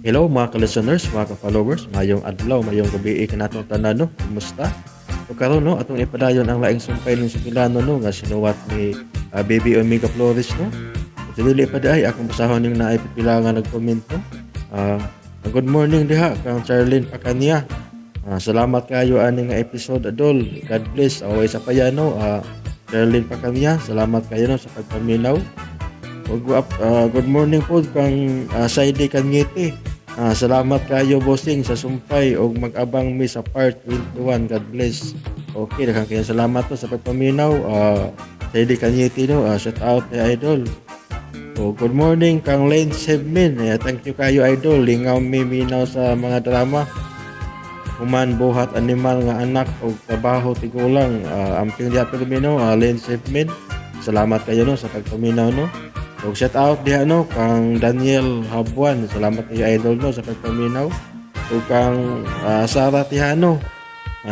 Hello mga ka-listeners, mga ka-followers, mayong adlaw, mayong gabi kanatong tanan, no. Kumusta? So karon, no, atong ipadayon ang laing sumpay ning sugilano, no, nga sinuwat ni Baby Omega Flores, no. So dili pa diay akong basahon yung naay pipila nga nag-comment, no. Good morning diha kang Charlene Pacania. Salamat kayo ani nga episode, adol. God bless. Away sa payano, Charlene Pacania, salamat kayo, no, sa pagpaminaw. Ug good morning po kang Saidi Kanyete. Salamat kayo, bossing, sa sumpay og mag-abang mi sa part 21. God bless. Okay, daghang kayo salamat to sa pagpaminaw. Saidi Kanyete, no, shout out ni idol. Oh, good morning kang Lane Sebmin. Eh, thank you kayo, idol. Lingaw mi minaw sa mga drama. Human buhat animal nga anak og trabaho tigulang. Amping diha Pilipino, Lane Sebmin. Salamat kayo, no, sa pagpaminaw, no. Og shout out diha, no, kang Daniel Habuan. Salamat kayo, idol, no, sa pagpaminaw. Ug kang Sara Tihano.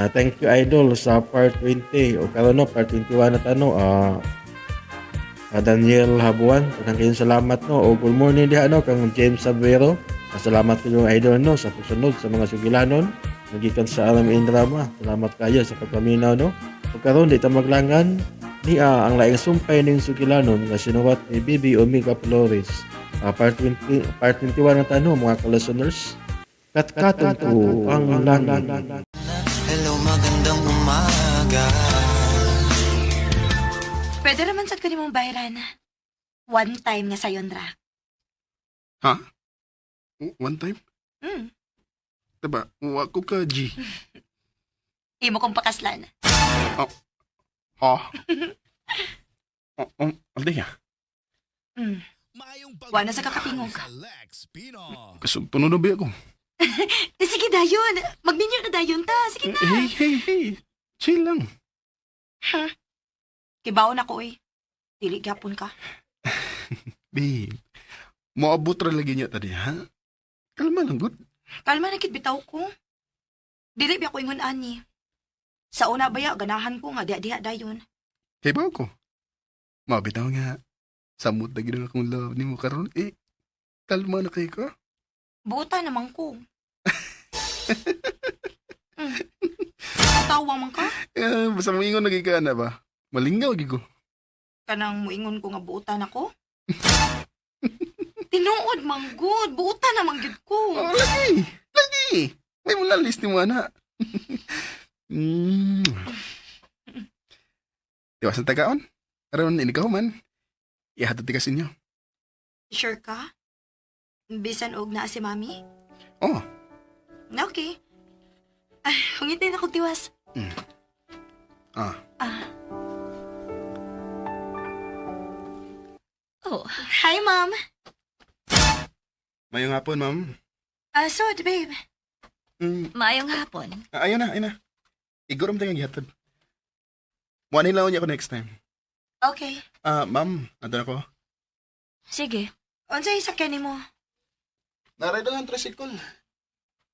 Thank you, idol, sa part 20. O karon, no, part 21 na ta, no. Daniel Habuan, daghang kayong salamat, no. O good morning diha, no, kang James Sabero. Salamat kayo, idol, no, sa pagsunod sa mga sugilanon nagikan sa Alam in Drama. Salamat kayo sa pagpaminaw, no. Ug karon di ta maglangan niya ang laing sumpay ning sugilanon nga sinuwat ni Bibi Omega Flores. Part 20, part 21 na ta, no, mga ka-listeners. Katkaton to ang langit. Hello, magandang umaga. Pwede naman sad ko nimong bayran. One time nga sayon ra. Ha? One time? Mm. Diba? Wa ko ka G. Imo kong pakaslan. Ha? Oh, Aldea. Wa na sa kakatingog. Kasugto na ba ako? Eh, sige dayon. Magminyo na dayon ta. Sige na. Hey, hey, hey. Chill lang. Kibaw na ko eh. Dili gyapon ka. Babe, moabot ra lagi niya tadi, ha? Kalma lang, good. Kalma na kit bitaw ko. Dili ba ako ingon ani. Sa una baya ganahan ko nga diha-diha dayon. Kay ba ko? Mabitaw nga. Samot na gid akong love nimo karon. Eh, kalma na kay ko. Buta naman ko. Tawa man ka. Eh, basta moingon lagi ka na ba? Malingaw gid ko. Kanang muingon ko nga buutan ako. Tinuod man gud, buutan naman gyud ko. Oh, lagi. Lagi. May mula list ni mo, ana. Tiwas ang tagaon. Aron, inikaw man. Ihatod ti ka sa inyo. Sure ka? Bisan og naa si mami? Oh. Okay. Ay, hungitin ako tiwas. Ah. Ah. Oh, Hi, Ma'am. Mayong hapon, ma'am. Ah, so, babe. Maayong hapon. Ah, ayun na, ayun na. Igor mo tayong gihatod. Muha lang niya ako next time. Okay. Ah, ma'am, andun ako. Sige. Unsay sakyan nimo? Naride lang ang tricycle.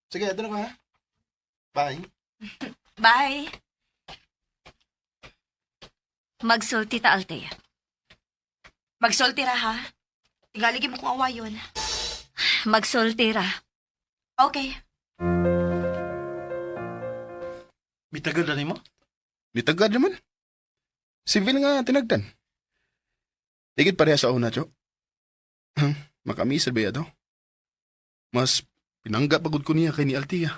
Sige, andun ako ha. Bye. Bye. Magsulti ta, Althea. Magsulti ra ha. Tingali gyud mo kong awayon. Magsulti ra. Okay. Bitagad na nimo? Nitagad naman. Civil nga tinagdan. Tigid pareha sa una, Cho. Makamisad ba to? Mas pinangga pagod ko niya kay ni Altia.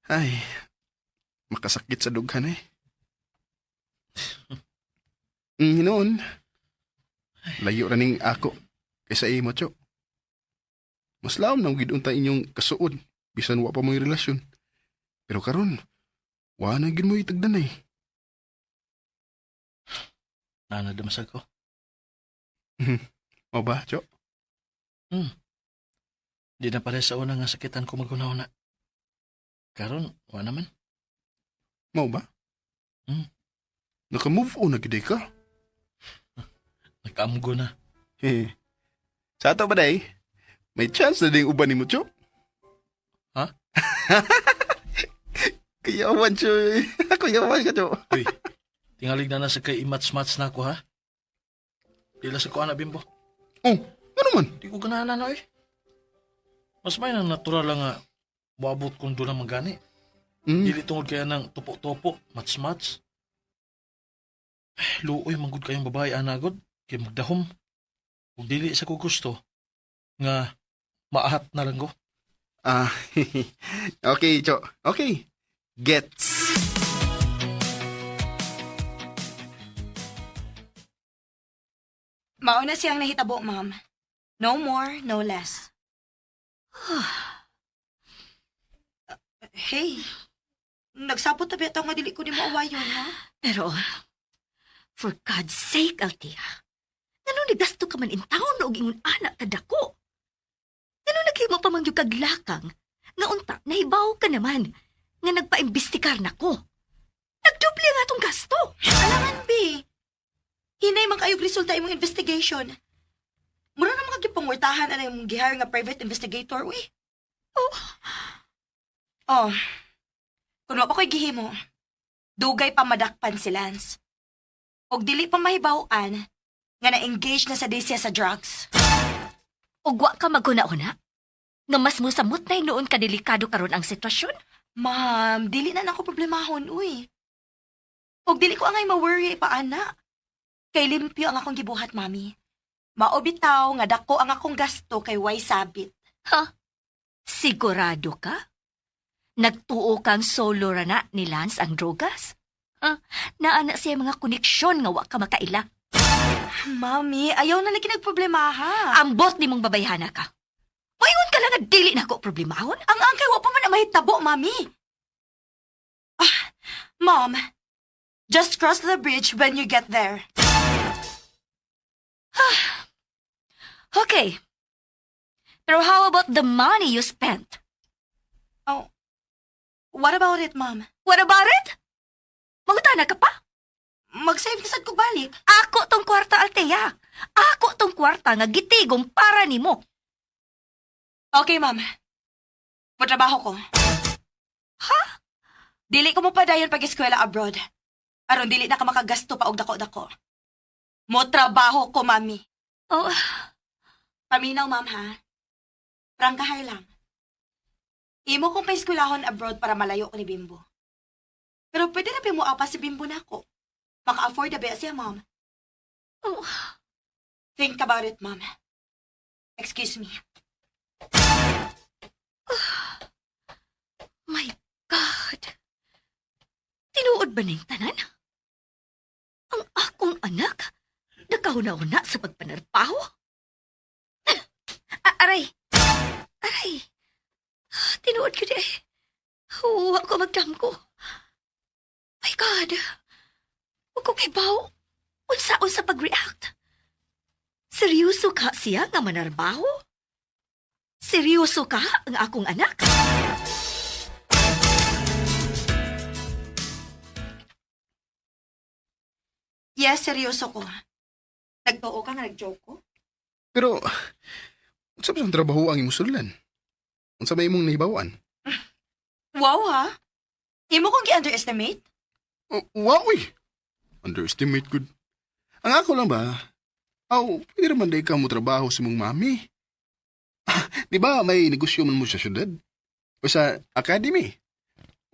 Ay, makasakit sa dughan eh. Hinoon. Layo ra ning ako kaysa imo, Cho. Mas laom nang gid unta inyong kasuod bisan wa pa mo'y relasyon. Pero karon, wa na gid mo itagdan eh. Nanadamasag ko. Mao ba, Cho? Di na pare sa una nga sakitan ko maghuna-huna. Karon, wa naman. Mao ba? Hmm. Naka-move on na gid ka. Nakaamgo na. Hehe. Sa ato ba day? May chance na ding uban nimo, Cho. Ha? Kuyawan, Cho. Kuyawan ka, Cho. Uy, tingalig na na sa kay imats-mats na ako ha. Di lang sa kuha na, bimbo. Oh, Ano man? Di ko ganahan na eh. Mas may nang natural lang nga moabot kung doon ang gani. Dili tungod kaya ng tupo-tupo, mats-mats. Eh, luoy manggod kayong babae anagod, kay magdahom. Ug dili sa ko gusto nga maahat na lang ko. Ah, okay, Cho. Okay. Gets. Mauna siyang nahitabo, ma'am. No more, no less. Hey, nagsabot na bitaw nga dili ko ni mo awayon, ha? Pero, for God's sake, Althea, ngano nagasto ka man in taon og ingon ana kadako? Ngano naghimo pa man gyud kag lakang nga unta nahibaw ka naman nga nagpaimbestigar nako? Nagdoble nga atong gasto. Alangan, B. Hinay man kayog resulta imong investigation. Mura na mga gipangwartahan ana imong gihire nga private investigator, uy. Oh. Oh. Kung wa pa ko'y gihimo, dugay pa madakpan si Lance. Og dili pa mahibaw-an nga na-engage na sa siya sa drugs. Ug wa ka maghuna-huna nga mas mosamot na noon kadelikado karon ang sitwasyon? Ma'am, dili na nako problemahon, uy. Og dili ko angay ma-worry pa ana. Kay limpyo ang akong gibuhat, mami. Mao bitaw nga dako ang akong gasto kay way sabit. Sigurado ka? Nagtuo kang solo ra na ni Lance ang drogas? Ah, naana siya mga koneksyon nga wa ka makaila. Mami, ayaw na lagi nagproblemaha. Ambot ni mong babayhana ka. Moingon ka lang nga dili na ako problemahon. Ang angkay wa pa man ang mahitabo, mami. Ah, Mom, just cross the bridge when you get there. Okay. Pero how about the money you spent? Oh, what about it, Mom? What about it? Mangutana ka pa? Mag-save na sad kog balik. Ako tong kwarta, Althea. Ako tong kwarta nga gitigom para nimo. Okay, ma'am. Patrabaho ko. Ha? Dili ko mo padayon pag-eskwela abroad. Aron dili na ka makagasto pa og dako-dako. Mo trabaho ko, mami. Oh, Paminaw, ma'am, ha? Prangkahay lang. Imo kong paeskwelahon abroad para malayo ko ni Bimbo. Pero pwede na mo apa si Bimbo nako. Maka-afford na ba siya, ma'am? Oh. Think about it, ma'am. Excuse me. My God! Tinuod ba ning tanan? Ang akong anak, nakahuna-huna sa pagpanarpaho? Ah, aray! Aray! Tinuod ko di eh. Huwa ko magdamgo. My God! Huwag ko kibaw. Unsa-unsa pag-react. Seryoso ka siya nga manarbaho? Seryoso ka ang akong anak? Yes, seryoso ko. Nagtuo ka nga nag-joke ko? Pero, unsa ba sa trabaho ang imong sudlan? Unsa may imong nahibawan? Wow, ha? Imo kong gi-underestimate? Oh, wow, uy! Underestimate good. Ang ako lang ba, aw, pwede naman day ka mo trabaho sa mong mami. Di ba may negosyo man mo sa syudad? O sa academy?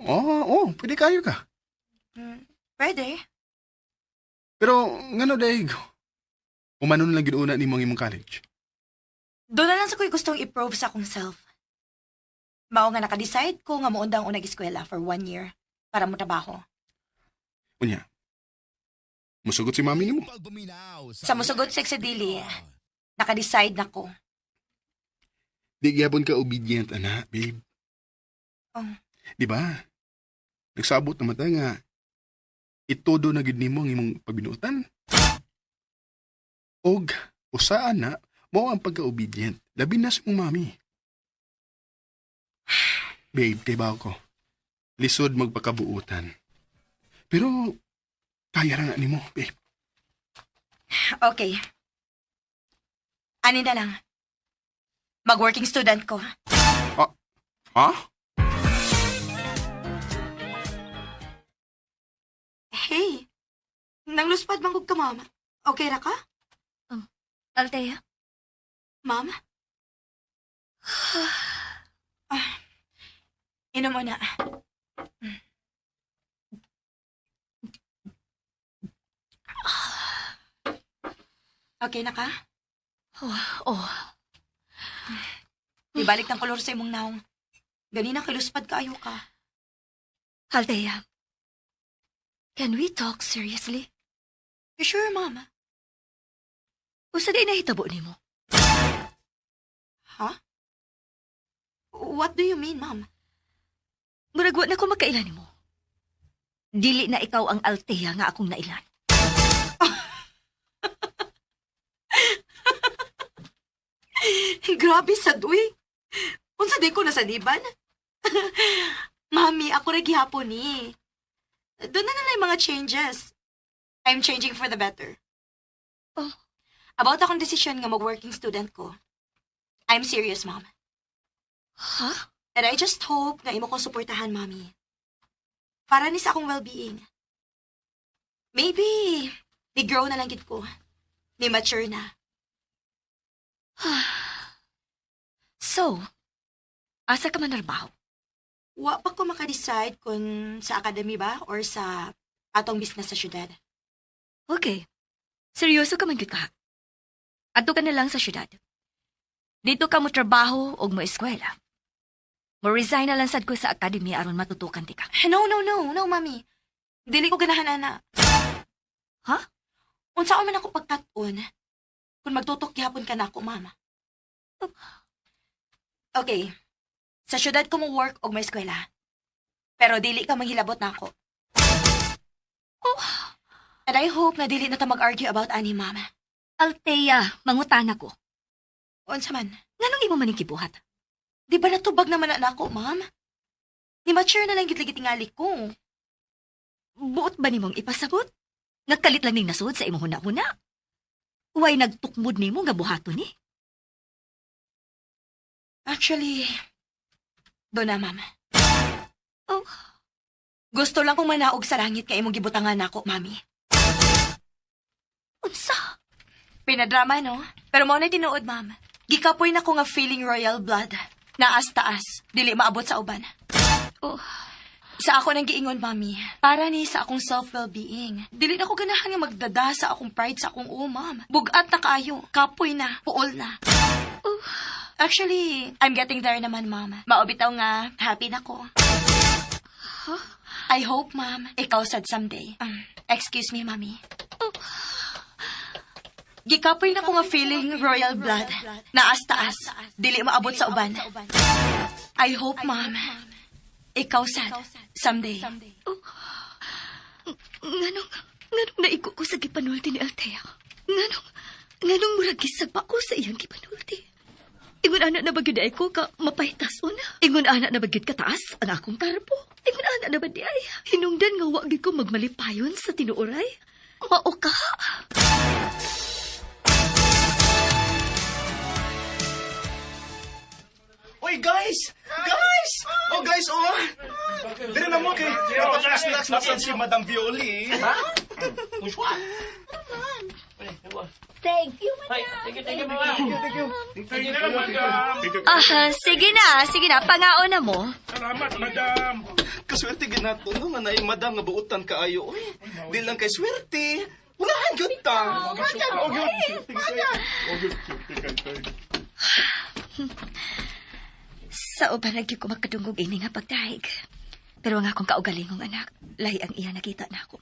Oo, oh, pwede kayo ka. Pwede. Pero, ngano day, umanon lang gid una ni mong imong college. Doon na lang sa ko'y gustong i-prove sa akong self. Mao nga naka-decide ko nga muundang unag eskwela for one year para mo trabaho. Unya, musugot si mami nimo. Sa musugot sa dili, naka-decide na ko. Di gyapon ka obedient, ana, babe. Oh. Di ba? Nagsabot naman ta nga itodo na gid nimo ang imong pagbinuotan. Og usaan na mo ang pagka-obedient. Labi na sa imong mami. Babe, kay ba ko? Lisod magpakabuutan. Pero kaya ra na nimo, babe. Okay. Ani na lang. Mag-working student ko. Ha? Hey, nangluspad manggug ka, mama. Okay ra ka? Althea, Ma'am? Ah, inom mo na. Okay na ka? Oh, Ibalik ng kolor sa imong naong. Ganina kiluspad kaayo ka. Althea. Can we talk seriously? You sure, ma'am? Usa di nahitabo nimo? Ha? What do you mean, ma'am? Murag wa na ko makaila nimo. Dili na ikaw ang Althea nga akong nailan. Grabe sa duy. Unsa di ko nasaniban? Mami, ako ra gihapon ni. Doon na na yung mga changes. I'm changing for the better. Oh. About akong desisyon nga mag-working student ko. I'm serious, ma'am. Ha? And I just hope na imo ko suportahan, mami. Para ni sa akong well-being. Maybe, ni-grow na lang gid ko. Ni mature na. So, asa ka man narbaho? Wa pa ko makadecide kung sa academy ba or sa atong business sa syudad. Okay. Seryoso ka man gyud ka. Adto ka na lang sa syudad. Dito ka mo trabaho og mo eskwela. Mo resign na lang sad ko sa academy aron matutukan ti ka. No, no, no, no, mami. Dili ko ganahan ana. Ha? Unsa man ako pagkat-on kung magtutok gihapon ka na ako, mama. Okay. Sa syudad ko mo work og may eskwela. Pero dili ka manghilabot na ako. Oh. And I hope na dili na ta mag-argue about ani, mama. Althea, mangutana ko. Unsa man? Nganong imo man ning gibuhat? Di ba natubag naman na nako, ma'am? Ni mature na lang gid lagi tingali ko. Buot ba nimong ipasabot? Nagkalit lang ning nasod sa imong huna-huna. Way nagtukmod nimo nga buhaton ni? Actually, doon na, ma'am. Oh. Gusto lang kong manaog sa langit kay imong gibutangan nako, mami. Unsa? Pinadrama, no? Pero mao na tinuod, ma'am. Gikapoy na ko nga feeling royal blood. Naas taas, dili maabot sa uban. Oh. Sa ako nang giingon, mami, para ni sa akong self-well-being. Dili na ko ganahan nga magdada sa akong pride sa akong oo, ma'am. Bugat na kaayo, kapoy na, puol na. Oh. Actually, I'm getting there naman, ma'am. Maobitaw nga, happy na ko. I hope, ma'am, ikaw sad someday. Excuse me, mami. Gikapoy na ko nga feeling royal blood. Naas taas, dili maabot sa uban. I hope, ma'am, ikaw sad someday. Nganong naigo ko sa gipanulti ni Althea? Nganong murag gisagpa ko sa iyang gipanulti? Ingon ana na ba gyud ay ko ka mapahitas una? Ingon ana na ba gyud kataas ang akong karbo? Ingon ana na ba di ay? Hinungdan nga wa gyud ko magmalipayon sa tinuoray? Mao ka? Oy, guys! Guys! Oh, guys, oh! Dire na mo kay napaka-snacks na sad si Madam Violi. Ha? Thank you, Thank you, thank you. Ah, sige na, sige na, pangaon na mo. Kaswerte ginato no nga naay madam nga buutan kaayo. Oy, di lang kay swerte. Unahan gyud ta. Sa uban lagi ko makadungog ini nga pagdahig. Pero ang akong kaugalingong anak, lahi ang iya nakita nako.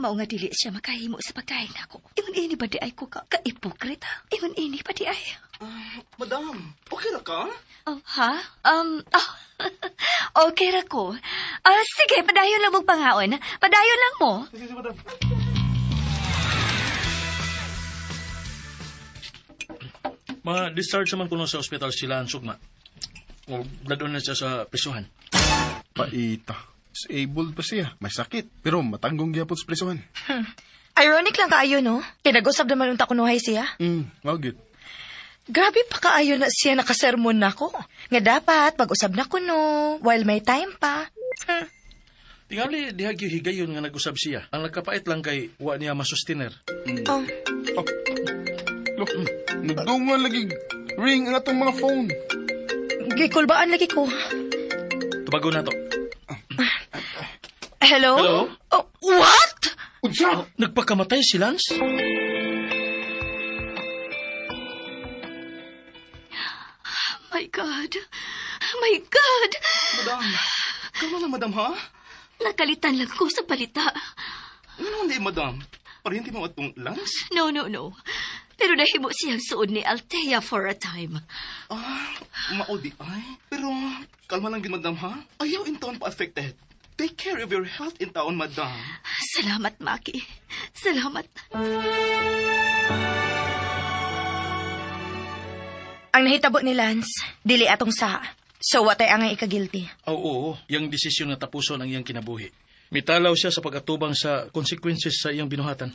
Mao nga dili siya makahimo sa pagdahig nako. Ingon ini ba di ay ko ka kaipokrita? Ingon ini pa di ay. Madam, okay ra ka? Oh, ha? Oh, okay ra ko. Ah, sige, padayon lang mong pangaon. Padayon lang mo. Sige, madam. Ma-discharge naman kuno sa ospital sila ang sugma. O dadon na siya sa prisuhan. Paita. Disabled pa siya. May sakit. Pero matanggong gyapon sa presohan. Ironic lang kaayo, no? Kay nag-usab naman unta kunuhay siya. Mao gyud. Grabe pa kaayo na siya nakasermon nako. Nga dapat pag-usab na kuno while may time pa. Tingali diha gyud higayon nga nag-usab siya. Ang nagkapait lang kay wa niya masustiner. Oh. Lo, nagdungan lagi. Ring ang atong mga phone. Gikulbaan lagi ko. Tubago na to. Hello? Hello? Oh, what? Unsa? Nagpakamatay si Lance? My God. My God. Madam, kalma na, madam, ha? Nakalitan lang ko sa balita. Ano naman di, madam? Parehenti mo atong Lance? No, no, no. Pero nahimo siyang suod ni Althea for a time. Ah, mao di ay. Pero, kalma lang gid, madam, ha? Ayaw in taon pa affected. Take care of your health in taon, madam. Salamat, Maki. Salamat. Ang nahitabo ni Lance, dili atong sa. So, watay ang ikagilty. Oo, oo, yang desisyon nga tapuson ang iyang kinabuhi. Mitalaw siya sa pag-atubang sa consequences sa iyang binuhatan.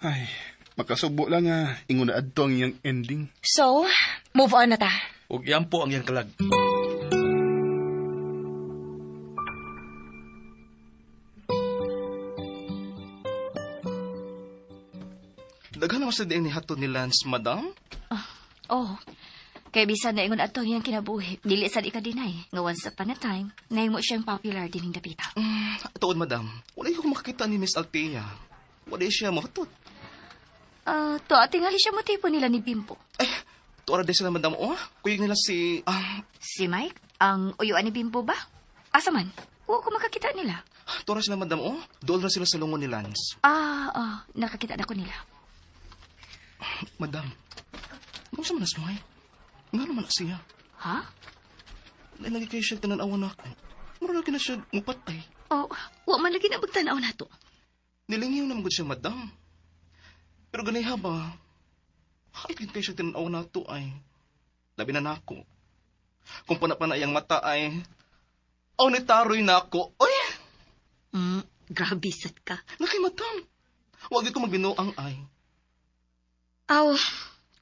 Ay, makasubo lang nga. Ingon na adto ang iyang ending. So, move on na ta. Ug yan po ang iyang kalag. Daghan naman sa diin ni hatod ni Lance, madam. Oh, kay bisan na ingon ato ang iyang kinabuhi. Dili sad ika-deny. Nga once upon a time, nahimo siyang popular dining dapita. Tuod, madam. Wala ko makakita ni Miss Althea. Wala siya mohatod. Ah, to atingali siya motibo nila ni Bimbo. Ay, tuara din sila, madam. Oh, kuyog nila si... Ah, Si Mike, ang uyuan ni Bimbo ba? Asa man? Huwag ko makakita nila. tuara sila, madam. Oh, dool na sila sa lungon ni Lance. Ah, nakakita na ko nila. Madam, kung sa man na Nga naman na siya. Ha? Dahil lagi kayo siya tananawan ako. Mura lagi na siya mupatay. Oh, wa man lagi na magtanaw na to. Nilingiw naman gud siya, madam. Pero ganay ha ba? Hayop yun kayo siya tinanaw na to ay. Labi na nako. Kung pana-pana iyang mata ay... Aw, nitaroy na ako. Oy! Grabe sad ka. Nakay, madam. Huwag ito magbinuang ay. Aw,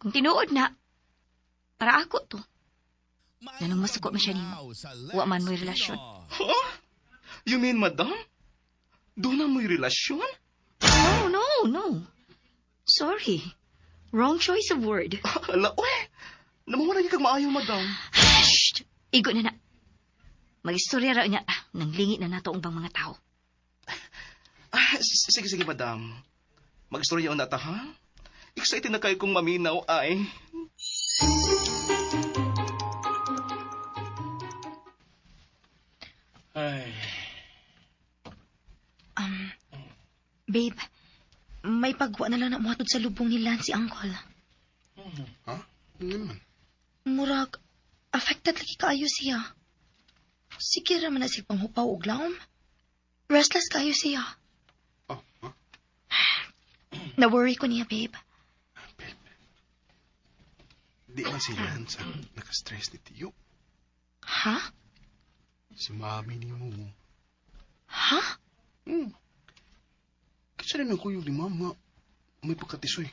kung tinuod na, para ako to. Nanong masuko man siya nimo. Wa man mo'y relasyon. Huh? You mean, madam? Doon na mo'y relasyon? No, no, no. Sorry. Wrong choice of word. Ala, oy! Namumura kag maayo, madam. Shh! Igo na na. Mag-istorya raw niya. Nang lingi na nato ang bang mga tao. Ah, sige, sige, madam. Mag-istorya na ta, ha? Excited na kayo kong maminaw, ay. Ay, Babe, may pagwa na lang na muhatod sa lubong ni Lance si Uncle. Ha? Ano naman? Murag, affected lagi kaayo siya. Sige raman na siya panghupaw og laom. Restless kaayo siya. Oh, ha? Na-worry ko niya, babe. Babe. Di man si Lance ang nakastress ni Tiyo. Ha? Si mami ni mo. Ha? Kasi rin ang kuyog ni mama. May pagkatisoy.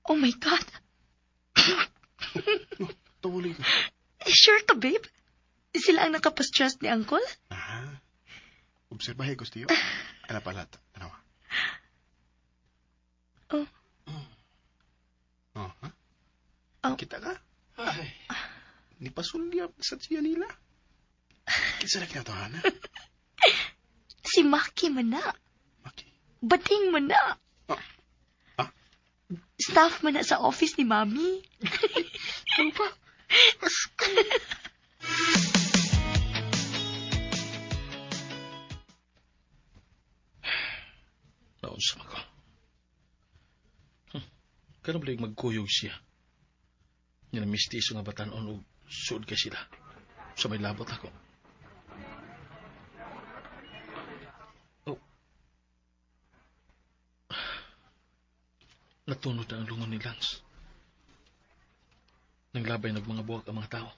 Oh my God. No, tawalay ka. Sure ka, babe? Sila ang nakapastress ni Uncle? Ah. Obserbahe ko, Tiyo. Ano pala? Tanawa. Oh. Oh, ha? Oh. Kita ka? ay. Ni pasulyap sa siya nila. Kinsa na kinatohan, ha? Si Maki man na. Maki. Bating man na. Ah. Ah? Staff man na sa office ni Mami. Ano ba? Naunsa man ko. Kano ba magkuyog siya? Nga na mistiso nga batanon og suod kay sila. Sa may labot ako. Oh. Natunod na ang lungon ni Lance. Naglabay nagmanga buwag ang mga tao.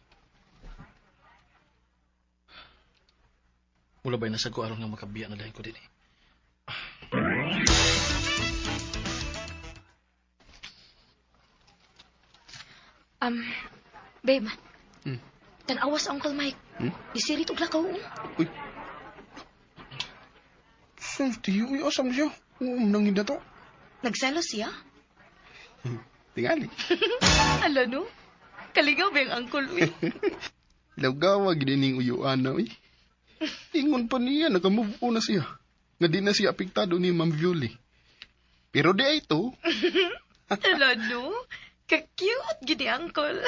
Mula ba'y nasa ko aron nga makabiya na dahil ko din eh. Babe. Tanawa sa Uncle Mike. Isirit og lakaw. Uy. Sus, Tiyo. Uy, asam siya? Nangin na to. Nagselos siya? Tingali. Ala no? Kaligaw ba yung angkol, uy? Lawgawa gid ning uyuan na uy. Ingon pa niya naka-move on na siya. Nga di na siya apektado ni Ma'am Violi. Pero di ay to. Ala no? Ka-cute gid ni angkol.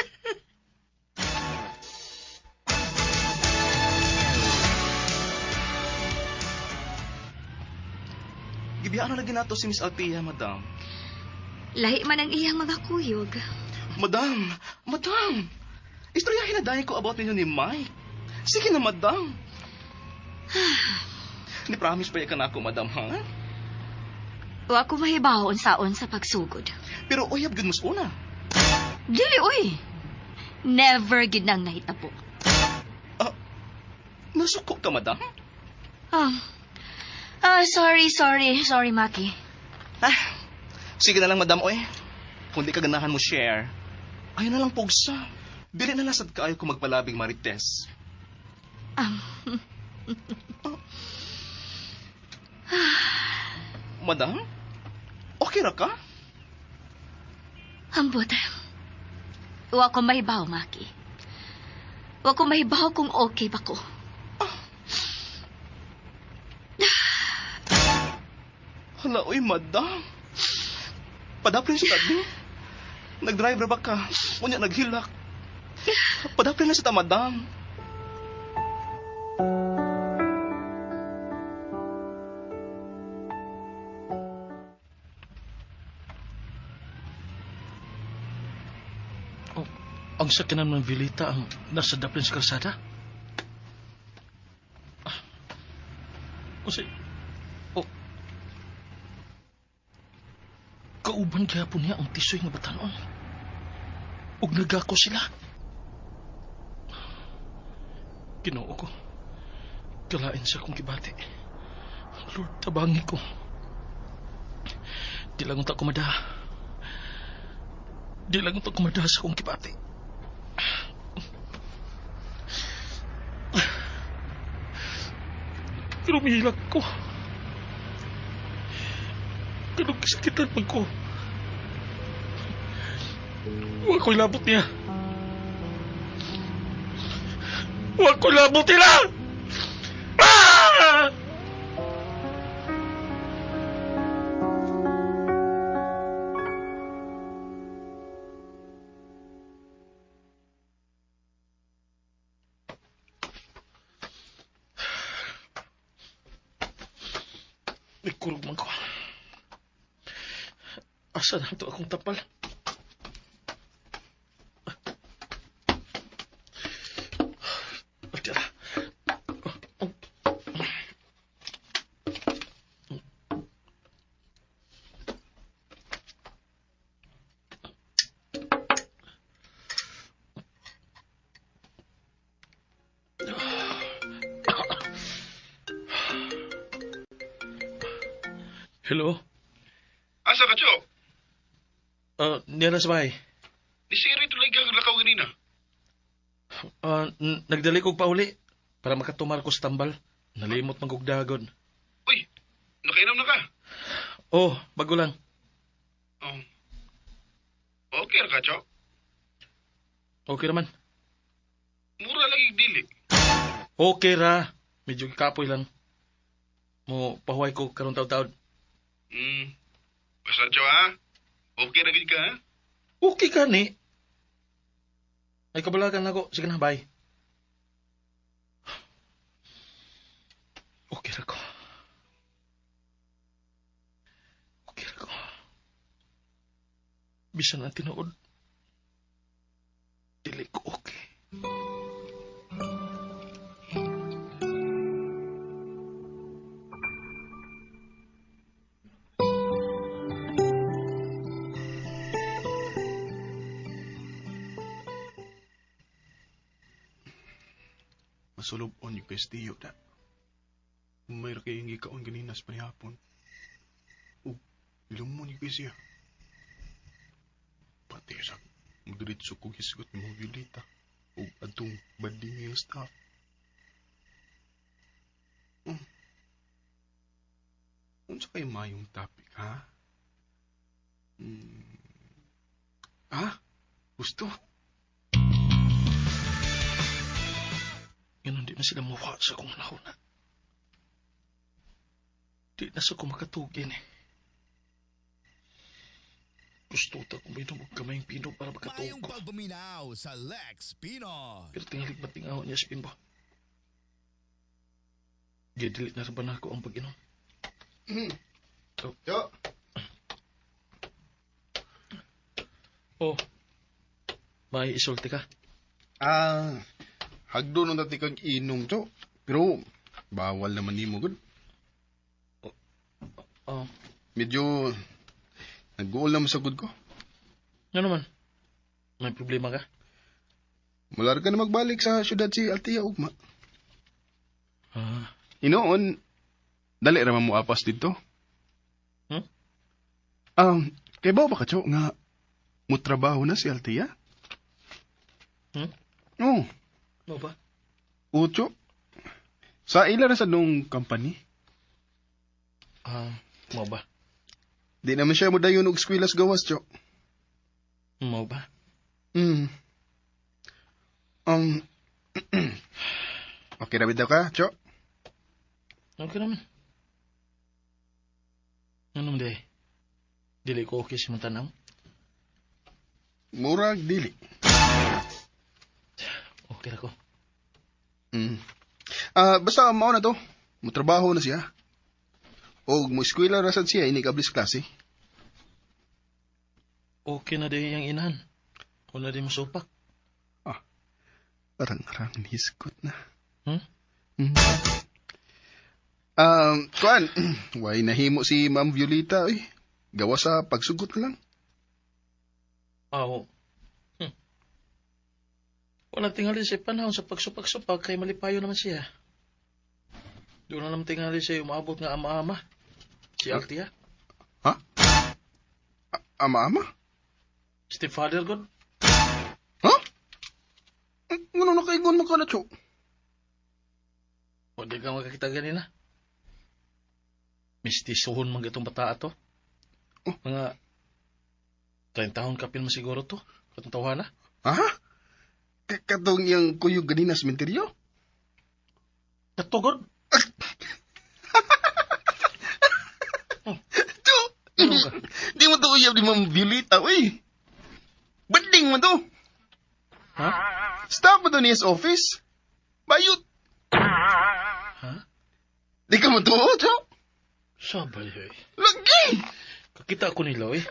Gibiyaan na lagi nato si Miss Althea, madam. Lahi man ang iyang mga kuyog. Madam! Madam! Istoryahin na dahil ko about ninyo ni Mike. Sige na, madam. Ni promise pa ka na ako, madam, ha? Wa ko mahibaw unsaon sa pagsugod. Pero uyab gyud mas una. Dili uy. Never gid nang nahitabo. Nasuko ka, madam? Sorry, sorry, sorry, Maki. Ah, sige na lang, madam, oy. Kung di ka ganahan mo share, ayaw na lang pugsa. Dili na lasad kaayo kung magpalabing marites. Madam? Okay ra ka? Ambot. Wa ko mahibaw, Maki. Wa ko mahibaw kung okay ba ko. Hala, oy, madam. Padaplin sa tabi. Nag-drive ra ba ka? Unya, naghilak. Padaplin na sa ta, madam. Oh, ang sakyanan ng Vilita ang nasa daplin sa kalsada. Ah. O si... Oh. Kauban gihapon niya ang tisoy nga batanon. Ug nagako sila. Ginoo ko. Kalain sa akong gibati. Lord, tabangi ko. Di lang unta kumada. Di lang unta kumada sa akong gibati. Pero mihilak ko. Pero kasakitan man ko. Huwag ko'y labot niya. Huwag ko'y labot nila! Ah! Nagkurog man ko. Asa na ito akong tapal? Tira. Hello? Asa ka, Cho? Niya na sa bahay. Ni Siri tulay ka lakaw ganina. Nagdali kog pauli para makatumar ko sa tambal. Nalimot man kog dagon. Uy, nakainom na ka? Oh, bago lang. Oh. Okay ra ka, Cho? Okay raman. Mura lagi dili. Okay ra. Medyo kapoy lang. Mo pahuway ko karon taud-taud. Basta, Cho, ha? Okay ra gid ka, ha? Okay ka ni. Ay kabalakan ako. Sige na, bye. Okay ra ko. Okay ra ko. Bisan ang tinuod. Dili ko okay. Masulub-on yung Castillo da. May ra kayong gikaon ganina sa panihapon. Ug lumon yung siya. Pati sa mudiretso kong hisgot ni mga Violeta. Ug atong bading yung staff. Unsa kay mayong topic, ha? Ha? Gusto? Ngayon, di na sila mawa sa akong nahuna. Di na sa ko makatugin eh. Gusto ta kung may og kamayng pino para makatuog Mayong ko. pagpaminaw sa Lex Pino. Pero tingalig matingaw niya si Bimbo. Gidilit na ba na ako ang pag-inom? Cho. Oh, may isulti ka. Ah, hagdo nung dati kag inom, Cho. Pero, bawal naman nimo gud. Oh, Medyo, nag-uol naman sa gud ko. ano naman? May problema ka? Mular ka na magbalik sa syudad si Altia ugma. Ah, Inoon, dali ra man mo apas dito. Hmm? Kay ba ka, Cho, nga mutrabaho na si Altia? Hmm? Oo, mo ba? oh, Cho. Sa ila ra sa nung company. Ah, mo ba? Di naman siya mo dayon og eskwela sa gawas, Cho. Mo ba? Mm. Okay ra bitaw ka, Cho? Okay naman. Ano man di? Dili ko okay si mong tanaw. Murag dili. Okay ra ko. Mm. Ah, basta mao na to. Mutrabaho na siya. Og mo eskwela ra sad siya ini kablis klase. Okay na di yung inahan. Kung na di mo supak. Parang-arang hiskot na. Hmm? Mm. Kuan, way nahimo si Ma'am Violeta eh. Gawa sa pagsugot na lang. Aw. Wala tingali sa panahon sa pagsupak-supak kay malipayo naman siya. Doon na naman tingali siya umaabot nga ama-ama. Si Altia. Ha? Ama-ama? Stepfather god. Ha? Ngano nakaigon mo ka na, Cho? O di ka makakita ganina. Mistisuhon man gatong bata ato. Oh. Mga 30 taon kapin mo siguro to. Katong tawana. Ha? Katong iyang kuyog ganina sa sementeryo? Katugod. Cho! Ano ka? Di mo to uyab ni Ma'am Violeta, uy. Banding mo to. Ha? Staff mo to niya sa office. Bayot. Ha? Di ka mo to, Cho? Sabay eh. Lagi! Kakita ko nila eh.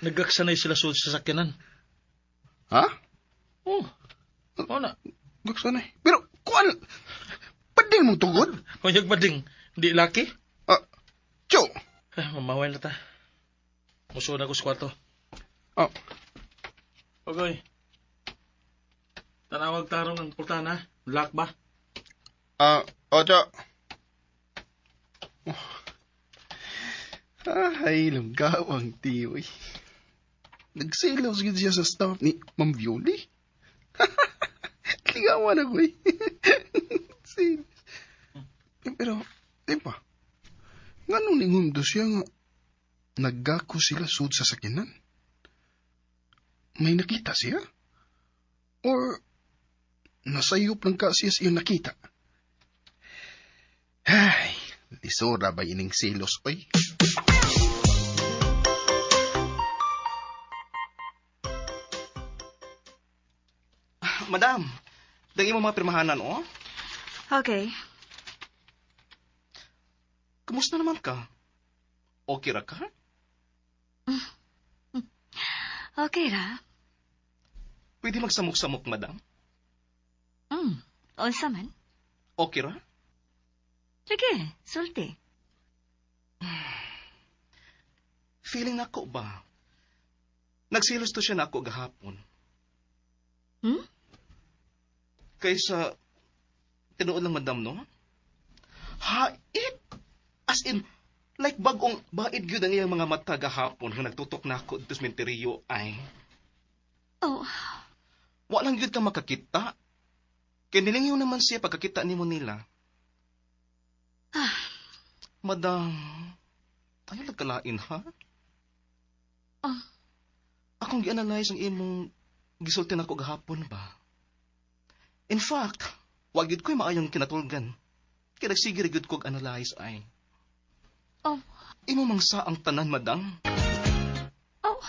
Nagaksanay sila sa sasakyanan. Ha? Oh. Oo na. Gaksanay. Pero, kuan, pading mo tugod? Kunyag bading, di laki? Ah, Cho. Eh, mamaway na ta. Musuod ako sa kwarto. Oh. Okay. Tanawag tarong ang pultana. Lock ba? Ah, oh, Cho. Oh. Ay, lunggaw ang tiyo, eh. Nagsilos gid siya sa staff ni Ma'am Violi. Ligawan ako, eh. Silos. Eh, pero, di ba? Nganong ningundo siya nga naggako sila sud sa sakinan? May nakita siya? Or nasayop lang ka siya sa iyong nakita? Ay, lisura ba ining silos, oy? Madam, dang imo mga pirmahanan, oh. Okay. Kumusta naman ka? Okay ra ka? Okay ra. Pwede magsamok-samok, madam? Unsa man? Okay ra? Sige, sulti. Feeling nako ba? Nagsilos to siya nako gahapon. Hmm? Kaysa, tinuod lang, madam, no? Hait! As in, like bagong bait gyud ang iyang mga mata gahapon nga nagtutok nako dito sa menteriyo ay. Oh, Wa lang gyud ka makakita. Kay nilingyaw naman siya pagkakita nimo nila. Ah. Madam, tayo nagkalain, ha? Oh. Ako Akong gi-analyze ang imong gisulti nako gahapon ba. In fact, wa gyud ko'y maayong kinatulgan. Kay nagsige ra gyud kog analyze ay. Oh. Imo mangsa ang tanan, madam. Oh.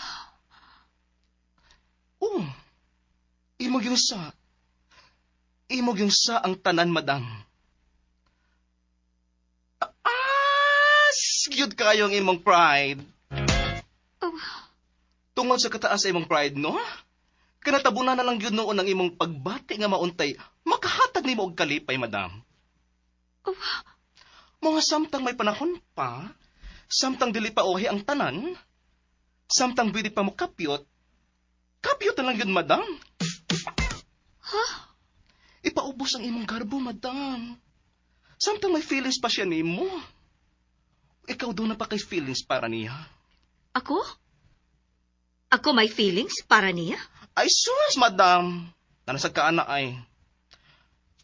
Oh. Imo gyud sa. Imo gyud sa ang tanan, madam. Taas gyud kayo ang imong pride. Oh. Tungod sa kataas sa imong pride, no? Kanatabunan na lang gyud noon ang imong pagbati nga mauntay, makahatag nimo og kalipay, madam. Oh. Mga samtang may panahon pa, samtang dili pa ohi ang tanan, samtang pwede pa mo kapyot, kapyot na lang yun, madam. Ha? Ipaubos ang imong garbo, madam. Samtang may feelings pa siya nimo. Ikaw doon na pa kay feelings para niya. Ako? Ako may feelings para niya? Ay, sus, madam. Nanasag ka na ay.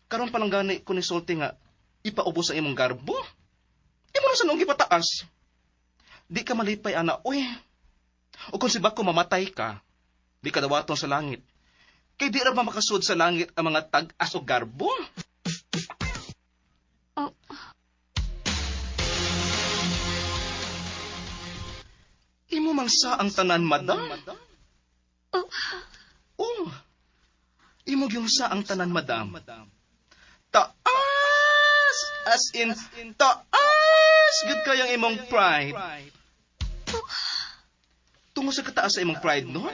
Karon pa lang gani ko ni sulti nga, ipaubos ang imong garbo. Imo na sa noong gipataas. Di ka malipay, ana, uy. O kung si bako mamatay ka, di ka dawaton sa langit. Kay di ra ba makasud sa langit ang mga tag-as o garbo? Oh. Imo mangsa ang tanan, madam. Oh. Oh. Imo gyung sa ang tanan, madam. Taas! As in, taas! Good kayang imong pride. Tungo sa kataas sa imong pride, no?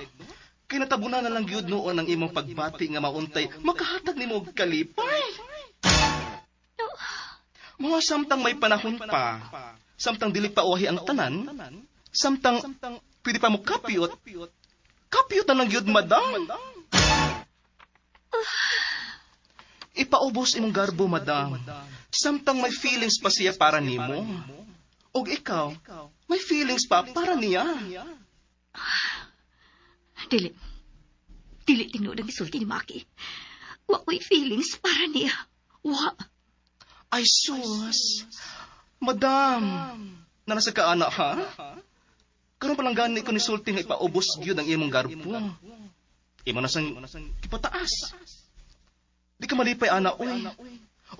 Kay natabunan na lang gyud noon ang imong pagbati nga mauntay, makahatag nimo og kalipay. Mga samtang may panahon pa, samtang dili pa ohi ang tanan, samtang pwede pa mo kapyot, kapyot na lang gyud, madam. Ipaubos imong garbo, madam. Samtang may feelings pa siya para nimo. Og ikaw, may feelings pa para niya. Dili. Dili tinuod ang gisulti ni Maki. Wa ko'y feelings para niya. Wa. Ay, sus. Madam, nanasa ka, ana, ha? Karon pa lang gani ko ni sulti nga ipaubos gyud ang imong garbo. Imo na sang ipataas. Di ka malipay, ana, uy.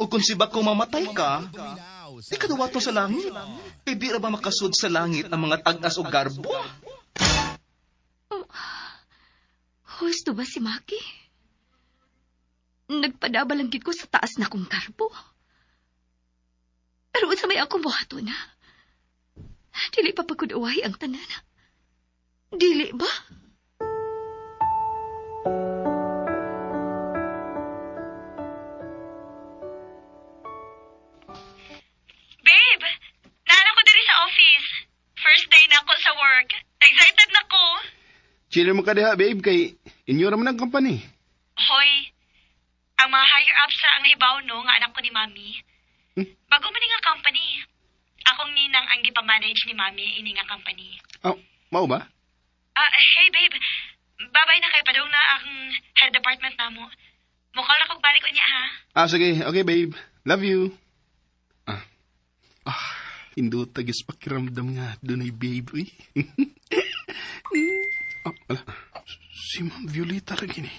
O kung si bako mamatay ka, di ka dawaton sa langit. Kay di ra ba makasud sa langit ang mga tag-as o garbo? Oh. Husto ba si Maki? Nagpadabalangkit ko sa taas na kong garbo. Pero unsa may akong buhaton na? Dili pa pagkuduwahi ang tanan. Dili ba? Babe, naan ako diri sa office. First day na ako sa work. Excited na ko. Chill mo ka diha, babe, kay inyo raman ang company. Hoy, ang mga higher ups sa ang hibaw no nga anak ko ni Mami. Bago man ni nga company. Akong ninang ang gipamanage ni Mami ini nga company. Oh, mao ba? Ah, hey babe. Babay na kay padung na ang head department namo. Mukha na kog balik unya ha. Ah, sige. Okay, babe. Love you. Ah. Ah, hindot tagis pakiramdam nga dunay babe, uy. Ah, ala. Si Ma'am Violeta ra gini.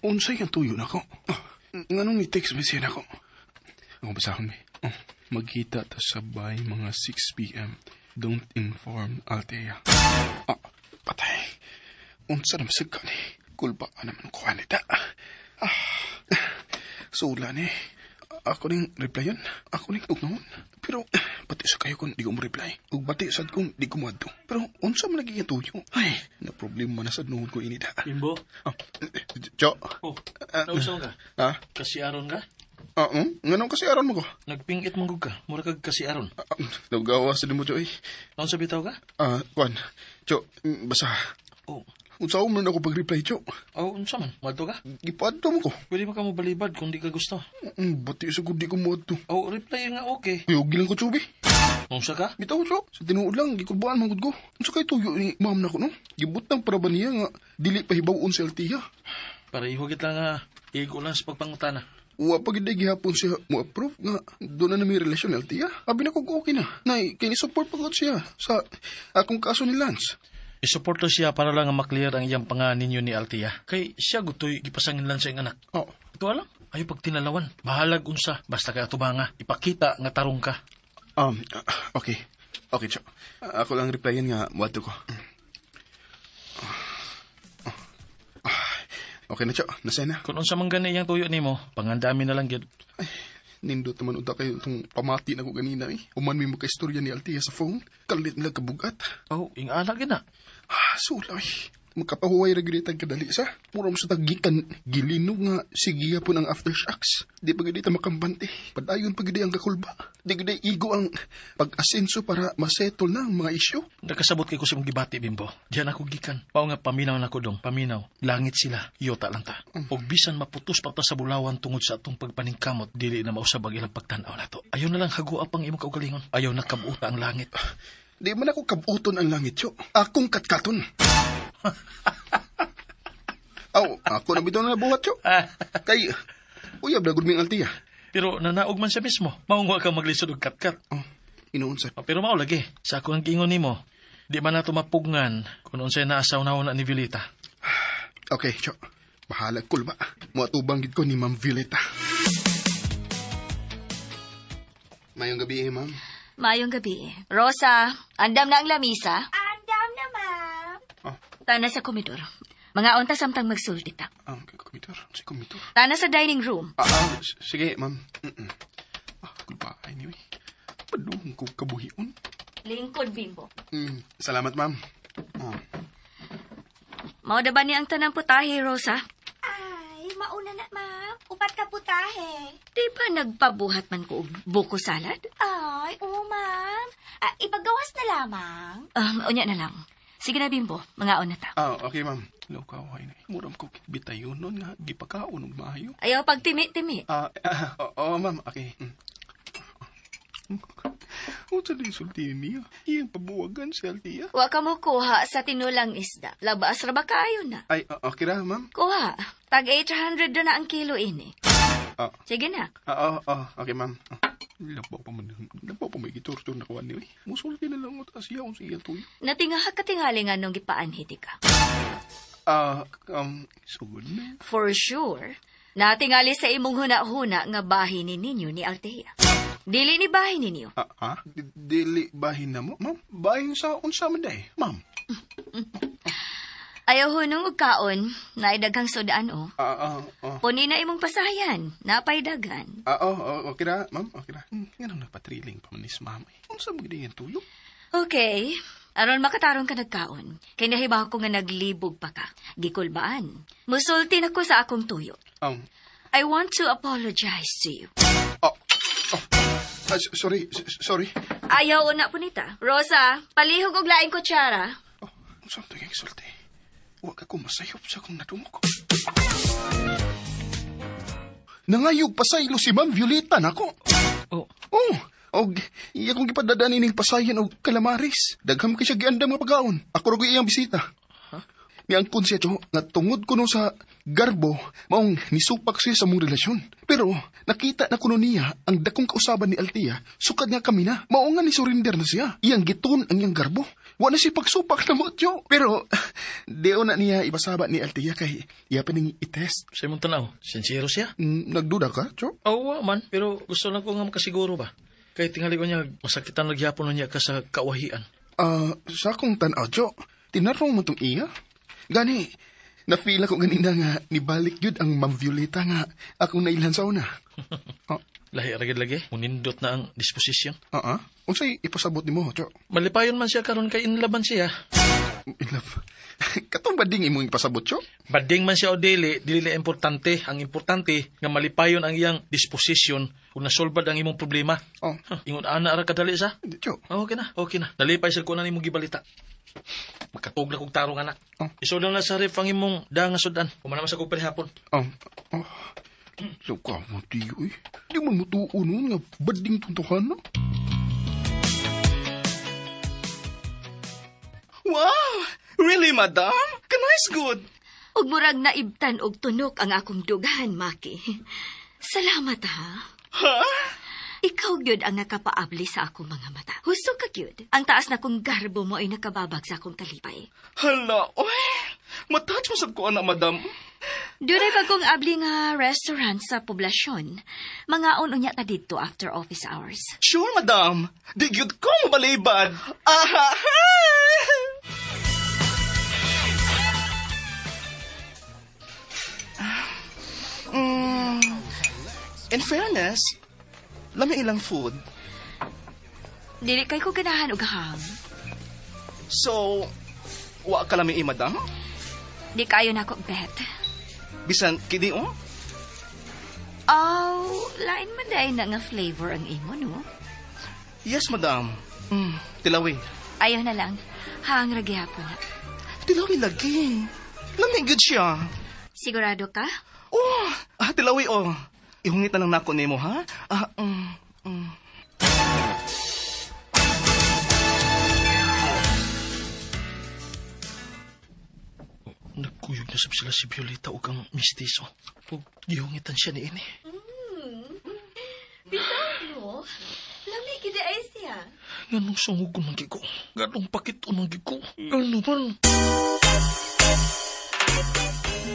Unsay ang tuyo nako? Ah, nganong ni text message nako? Ako basahon mi. Oh, magkita ta sa bay mga 6 p.m. Don't inform Althea. Ah, patay. Unsa naman sa gani? Kulba naman ko anita. Ah, sula ni. Ako ning reply yun. Ako ning tugnaon. Pero, pati sa kayo kung di ko mo-reply. Ug bati sad kung di ko moadto. Pero, unsa man lagi tuyo? Ay, na problema na sad nuon ko inida. Bimbo? Ah, Jo. Oh, nausaw ka? Ah? Kasi aron ka? Ah, Nganong kasi aron mo ko? Nagpingit mong ka. Mura kag kasi aron. Ah, nagawa sa mo, Jo, eh. Naon sa bitaw ka? Ah, kuan. Jo, basta. Oh. Unsa man ako pag-reply, Jo? Oh, unsa man? Madto ka? Gipadto mo ko. Pwede ba ka mo balibad kung di ka gusto? Bati sa di ko moadto. Oh, reply nga okay. Kuyog lang ko, Chubi. Unsa ka? Bitaw, Jo. Sa tinuod lang, gikulbaan man gud ko. Unsa kay tuyo ni ma'am nako, no? Gibutang para ba niya nga dili pa hibaw-on si Althea? Pareho git lang nga igo lang sa pagpangutana. Wa pa gid gihapon siya mo approve nga doon na may relasyon ni Althea. Abi na ko okay na. Nay, kay ni support pa gud siya sa akong kaso ni Lance. Isuporto siya para lang nga maklear ang iyang panga ninyo ni Altia. Kay siya gutoy gipasangin lang sa iyang anak. Oh, Ito alam, ayo pag tinalawan. Bahalag unsa, basta kay atubanga. Ipakita nga tarong ka. okay. Okay, Cho. Ako lang replyan nga muadto ko. Okay na, Cho. Nasaya na. Kung unsa man gani iyang tuyo nimo, pangandami na lang gyud. Ay, nindot naman unta kayo itong pamati na ko ganina eh. Uman may magka-istorya ni Altia sa phone. Kalit nila kabugat. Oh, ing ala gyud na. Ah, sulay. Magkapahuway ra gyud tag kadali sa. Mura mo sa tagikan gilinog nga sigiya po ng aftershocks. Di pa gyud ta makambante. Padayon pa gyud ang kakulba. Di gyud igo ang pag-asenso para masettle na ang mga isyu. Nakasabot kay ko sa imong gibati, Bimbo. Diyan ako gikan. Pao nga paminaw na ko dong, paminaw. Langit sila, yota lang ta. Og bisan maputos pa ta sa bulawan tungod sa atong pagpaningkamot, dili na mausab ang ilang pagtan-aw nato. Ayaw na lang hagoa pang imong kaugalingon. Ayaw na kabuta ang langit. Di man ako kabuton ang langit, yo. Akong katkaton. Aw, ako na bitaw na nabuhat, yo. Kay, uyab na gud ming Altia. Pero nanaog man siya mismo. Maungwa ka maglisod og katkat. Oh, inuon sa. Oh, pero mao lagi, sa ako ang giingon nimo, di man nato mapugngan kung unsay naasaw na ni Violeta. Okay, cho. Bahala kulba. Muatubang gid ko ni Ma'am Violeta. Mayong gabi eh, ma'am. Maayong gabi. Rosa, andam na ang lamisa. Andam na, ma'am. Oh, Tana sa komedor. Mga unta samtang magsulti ta. ang komidor. Si komidor. Tana sa dining room. Sige, ma'am. Ah, kulba anyway. Padung ko kabuhion. Lingkod, Bimbo. Salamat, ma'am. Oh. Mao na ba ni ang tanang putahe, Rosa? Ay, mauna na, ma'am. Upat ka putahe. Di ba nagpabuhat man ko og buko salad? Ay, oo, ma'am. Ah, ipagawas na lamang. Unya na lang. Sige na, Bimbo. Mga na ta. Ah, okay, ma'am. Hello, kaway na. Muram ko bitayon nun nga gipakaon og maayo. Ayaw pagtimi-timi. Oo, ma'am. Okay. Unsa din sulti niya? Iyang pabuwagan si Altia. Wa ka mo kuha sa tinulang isda. Labas ra ba kayo na? Ay, okay ra, ma'am. Kuha. Tag 800 na ang kilo ini. Ah. Sige na. Okay, ma'am. Labaw pa man. Labaw pa may gitortur na kuwan niyo. Musulti na lang at siya kung siya tuyo. Natingaha katingali nga nung gipaanhiti ka. Sugod na. For sure, natingali sa imong huna-huna nga bahin ni ninyo ni Althea. Dili ni bahin ninyo. Ah, ah? Dili bahin na mo, ma'am? Bahin sa unsa man day, ma'am? Ayaw hunong og kaon, naidaghang sudaan o. Puni na imong pasayan, napay daghan. Oh, okay ra, ma'am, okay ra. Nga nang nagpatriling pa man ni ma'am. Eh. Unsa man gid tuyo? Okay, aron makatarong ka nagkaon. Kay nahibaw ko nga naglibog pa ka. Gikulbaan. Musulti na ko sa akong tuyo. I want to apologize to you. Oh, oh. Sorry, sorry. Ayaw na punita. Rosa, palihog og laing kutsara. Oh, unsa man to sulti? Wa ka ko masayop sa akong nadungog. Nangayog pasaylo si Ma'am Violeta nako. Oh, Oh, og iya kong gipadadaan ining pasayan og kalamaris. Dagham kay siya giandam nga pagkaon. Ako ra gyud iyang bisita. Niangkon siya cho nga tungod kuno sa garbo maong nisupak siya sa mong relasyon. Pero nakita na kuno niya ang dakong kausaban ni Althea sukad nga kami na. Mao nga ni surrender na siya. Iyang gitun ang iyang garbo. Wa na siya pagsupak na mo, Cho. Pero di na niya ibasaba ni Althea kay iya pa ning itest. Sa imong tanaw, sincero siya. Nagduda ka, Cho? Oo, wa man, pero gusto lang ko nga makasiguro ba. Kay tingali ko niya, masakitan nagyapon na niya ka sa kawahian. Sa akong tan-aw, Cho, tinarong mo tong iya. Gani, na-feel ako ganina nga nibalik yun ang Ma'am Violeta nga akong nailhan sa una. Oh, Lahi ra gid lagi, munindot na ang disposisyon. Unsay ipasabot nimo, Cho? Malipayon man siya karon kay inlaban siya. In love. Katong bading imong ipasabot, Cho? Bading man siya o dili, dili na importante. Ang importante nga malipayon ang iyang disposisyon kung nasolbad ang imong problema. Oh. Huh, ingon ana ra kadali sa. Cho. Okay na, okay na. Nalipay sa ko na nimong gibalita. Makatug na kog tarong anak. Oh. Isod lang na sa ref ang imong daang nga sudan. Kumana man sa kog palihapon. Oh. Oh. Luka mo, tiyo eh. Di man mutuo noon nga bading tuntukan, no? Wow! Really, madam? Nice good. Ug murag naibtan og tunok ang akong dughan, Maki. Salamat ha. Ha? Ikaw gyud ang nakapaabli sa akong mga mata. Husto ka gyud. Ang taas na kong garbo mo ay nakababag sa akong kalipay. Hala, oy! Matouch mo sad ko ana, madam. Dunay bagong abli nga restaurant sa poblasyon. Mangaon unya ta didto after office hours. Sure, madam. Di gyud ko mabalibad. Aha! In fairness, lami ilang food. Dili kay ko ganahan og ham. So, wa ka lami, madam? Di kayo nako bet. Bisan kini oh. Oh, lain man dai na nga flavor ang imo, no? Yes, madam. Tilawi. Ayaw na lang. Hang ra gihapon na. Tilawi lagi. Lami gyud siya. Sigurado ka? Oh, tilawi oh. Ihungit na lang nako nimo ha. Nagkuyog na sab sila si Violeta ug ang mistiso. Ug gihungitan siya ni ini. Bitaw, no? Lami gid ay siya. Nganong sungog ko man gyud ko. Nganong pakit-on man gyud ko. Ngano man.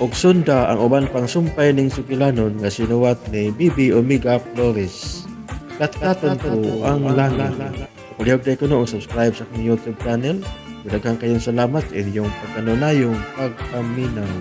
Og sunda ang uban pang sumpay ning sugilanon nga sinuwat ni Bibi Omega Flores. Katkaton ko ang langit. Kulihog tayo kuno og subscribe sa akong YouTube channel. Daghang kayong salamat sa inyong pagkanunayong pagpaminaw.